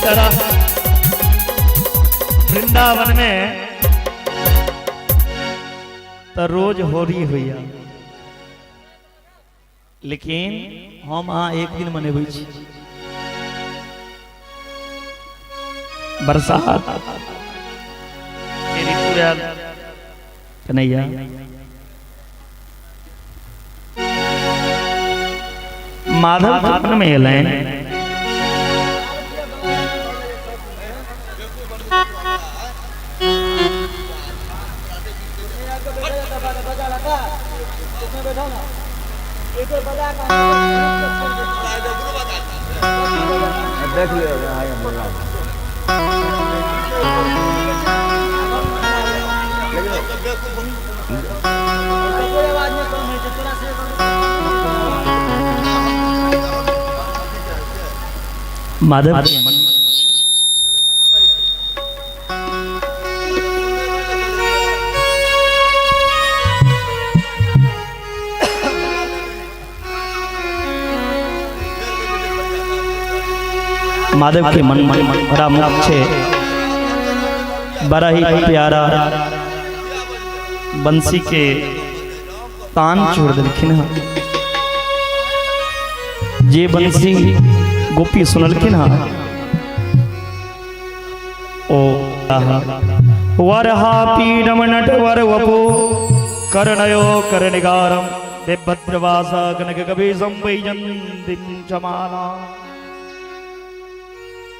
बेचारा वृंदावन में तो रोज होली होइया, लेकिन हम अहाँ एक दिन मनेबै छी। बरसात के ऋतु आयल कन्हैया, माधव चरण में एलनि। देख लियो भाई हम बोला माधव के मन माधव के मन मन बड़ा मुख छे, बड़ा ही प्यारा बंसी के तान छोड़ देलखिन हँ। जे बंसी गोपी सुनलखिन हँ ओ वरहा पीडम नटवर वपु कर्णयो कर्णिगारम बिभद्रवासा कनक कबीसं वैजन्तिं चमाना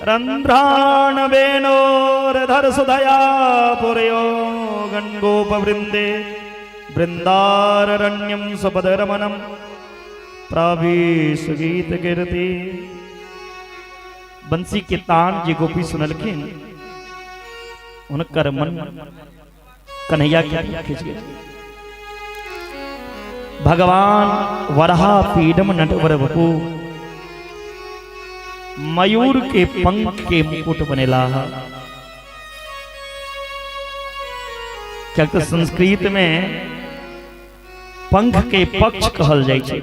रन्ध्राण वेणोरधर सुधया पुरयो गणगोपवृन्दे वृन्दारण्यं सुपदरमणं प्रावीश गीत कीर्ति। बंसी के तान जे गोपी सुनलखिन हुनकर मन कन्हैया के खींच गेल। भगवान वरहा पीडम नटवर बपू मयूर के पंख के मुकुट बनेला। क्या तो संस्कृत में पंख के पक्ष कहल जाइ छै।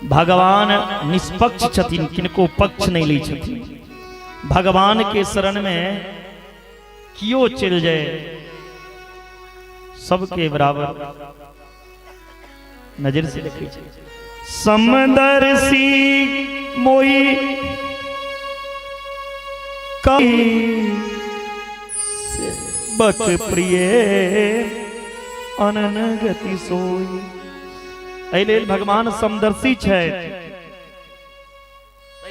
भगवान निष्पक्ष छथिन, किनको पक्ष नहीं लै छथिन। भगवान के शरण में कियो चलि जाए सबके बराबर नजर से देखै छै। समदर्शी मोई कई बक प्रिय अनन गति सोई। एहि लेल भगवान समदर्शी छै।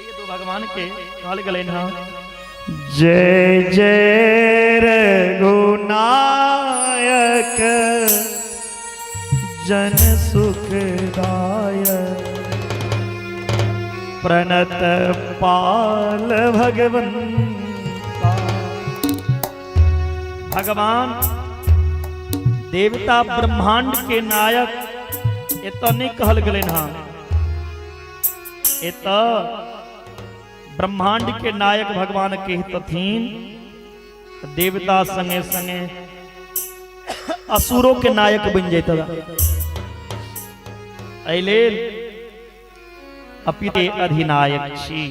दो भगवान के कहल गेलनि हँ, जय जय रघुनायक जन सुखदायक प्रणत पाल भगवंता। भगवान देवता ब्रह्मांड के नायक एतऽ नहीं कहल गेलनि हँ। एतऽ ब्रह्मांड के नायक भगवान कहितथिन, देवता संगे संगे असुरों के नायक बन जैता। एहि लेल अपिते अधिनायक छी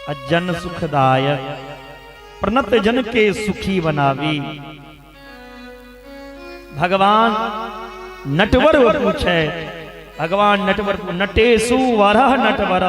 आ जन सुखदायक, प्रणत जन के सुखी बनावी। भगवान नटवर पूछे, भगवान नटवर नटेशु वरह नटवर।